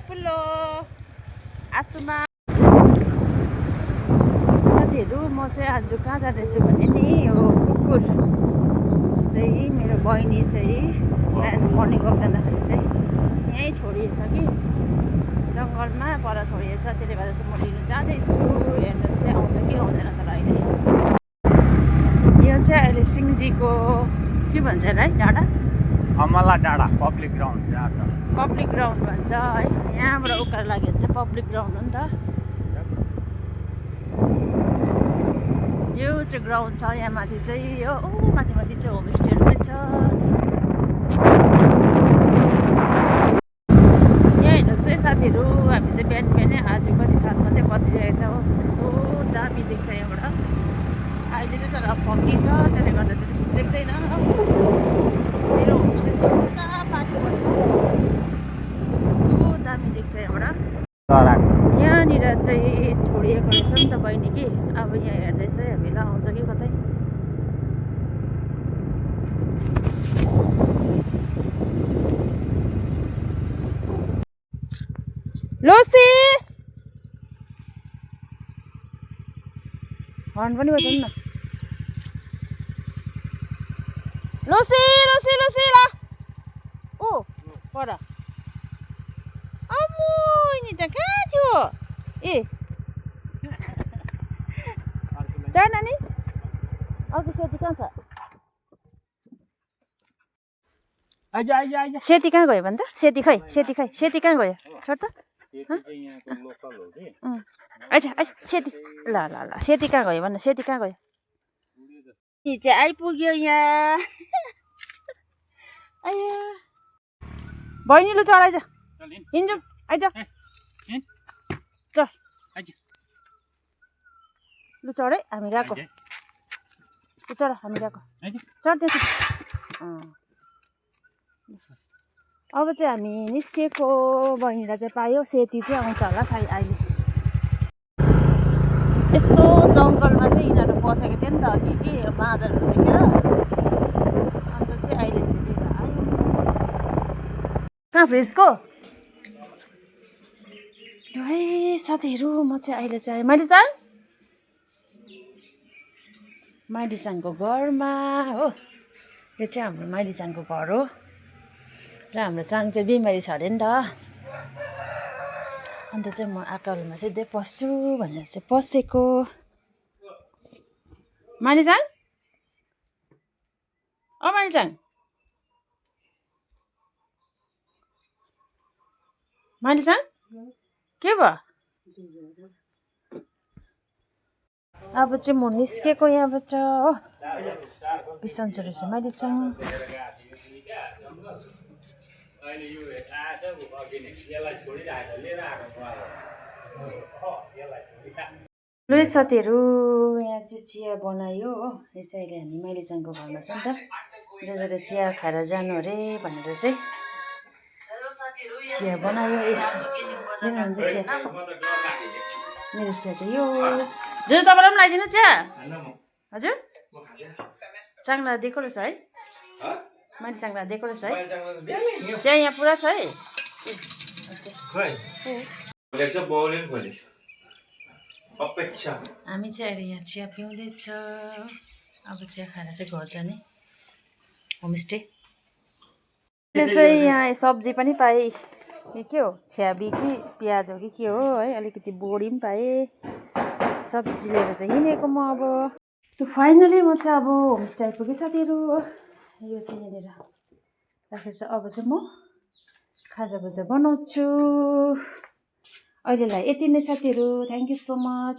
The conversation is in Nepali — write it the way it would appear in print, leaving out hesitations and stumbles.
पुल्लो आसुमा साथीहरू म चाहिँ आज कहाँ जाँदैछु भने नि यो कुकुर चाहिँ मेरो बहिनी चाहिँ बिहान मर्निङ वक जाँदाखेरि चाहिँ यहीँ छोडिएछ कि जङ्गलमा पर छोडिएछ त्यसले गर्दा चाहिँ म लिनु जाँदैछु हेर्नुहोस् चाहिँ आउँछ कि आउँदैन तर अहिले यो चाहिँ अहिले सिङ्जीको के भन्छ है डाँडा अमला डाँडा पब्लिक ग्राउन्ड पब्लिक ग्राउन्ड भन्छ है यहाँबाट उकालो लाग्यो भने चाहिँ पब्लिक ग्राउन्ड हो नि त यो चाहिँ ग्राउन्ड छ यहाँ माथि चाहिँ यो माथि माथि चाहिँ होमस्टेहरू पनि छ यहाँ हेर्नुहोस् है साथीहरू हामी चाहिँ बिहान बिहानै आज कति 7 मात्रै बजिरहेको छ हो यस्तो दामी देख्छ यहाँबाट अहिले चाहिँ तर फग्गी छ त्यसले गर्दा चाहिँ त्यस्तो देख्दैन मेरो होमस्टे चाहिँ उता पार्टी पर्छ दामी देख्छ यहाँबाट यहाँनिर चाहिँ छोडिएको रहेछ नि त बहिनी कि अब यहाँ हेर्दैछ हामीलाई आउँछ कि कतै लोसी हर्न पनि बजाउनु न लोसी लोसी लोसी ला ओ पर अम्मो नि त कहाँ थियो ए चढ नानी अर्को सेती कहाँ छ सेती कहाँ गयो भने त सेती खै सेती कहाँ गयो छोड त अच्छा अच्छा सेती ल ल ल सेती कहाँ गयो भन्न सेती कहाँ गयो चाहिँ आइपुग्यो यहाँ आयो बहिनी लु चढ आइज हिँड्छौँ आइज चल लु चढ है हामी गएको लु चढ हामी गएको चढ त्यहाँ अब चाहिँ हामी निस्केको बहिनीलाई चाहिँ पायो सेती चाहिँ आउँछ होला सायद अहिले यस्तो जङ्गलमा चाहिँ यिनीहरू बसेको थियो नि त अघि कि बाँदरहरू देखेर अन्त चाहिँ अहिले चाहिँ लिएर आयो कहाँ फ्रिजको है साथीहरू म चाहिँ अहिले चाहिँ माइलीचाङको घरमा हो यो चाहिँ हाम्रो माइलीचाङको घर हो र हाम्रो चाङ चाहिँ बिमारी छ अरे नि त अन्त चाहिँ म आकालमा चाहिँ पस्छु भनेर चाहिँ पसेको माइलीचाङ ओ माइलीचाङ माइलीचाङ के भयो अब चाहिँ म निस्केको यहाँबाट हो बिसन्चो रहेछ माइलीचाङ लु साथीहरू यहाँ चाहिँ चिया बनायो हो यो चाहिँ अहिले हामी माइलीचाङको घरमा छ नि त जसले चिया खाएर जानु अरे भनेर चाहिँ चिया बनायो लिनुहुन्छ चिया मेरो चिया चाहिँ यो जो तपाईँलाई पनि लगाइदिनु चिया हजुर चाङ्ला दिएको रहेछ है मैले चाङ्ला दिएको रहेछ है चिया यहाँ पुरा छ है हामी चाहिँ अहिले यहाँ चिया पिउँदैछ अब चिया खाएर चाहिँ घर जाने होमस्टे चाहिँ यहाँ सब्जी पनि पाएँ के हो छ्याबी कि प्याज हो कि के हो है अलिकति बोडी पनि पाएँ सब्जी लिएर चाहिँ हिँडेको म अब फाइनली म चाहिँ अब होमस्टे आइपुगेँ साथीहरू यो चाहिँ यहाँनिर राखेर चाहिँ अब चाहिँ म खाजाभुजा बनाउँछु अहिलेलाई यति नै साथीहरू थ्याङ्क यू सो मच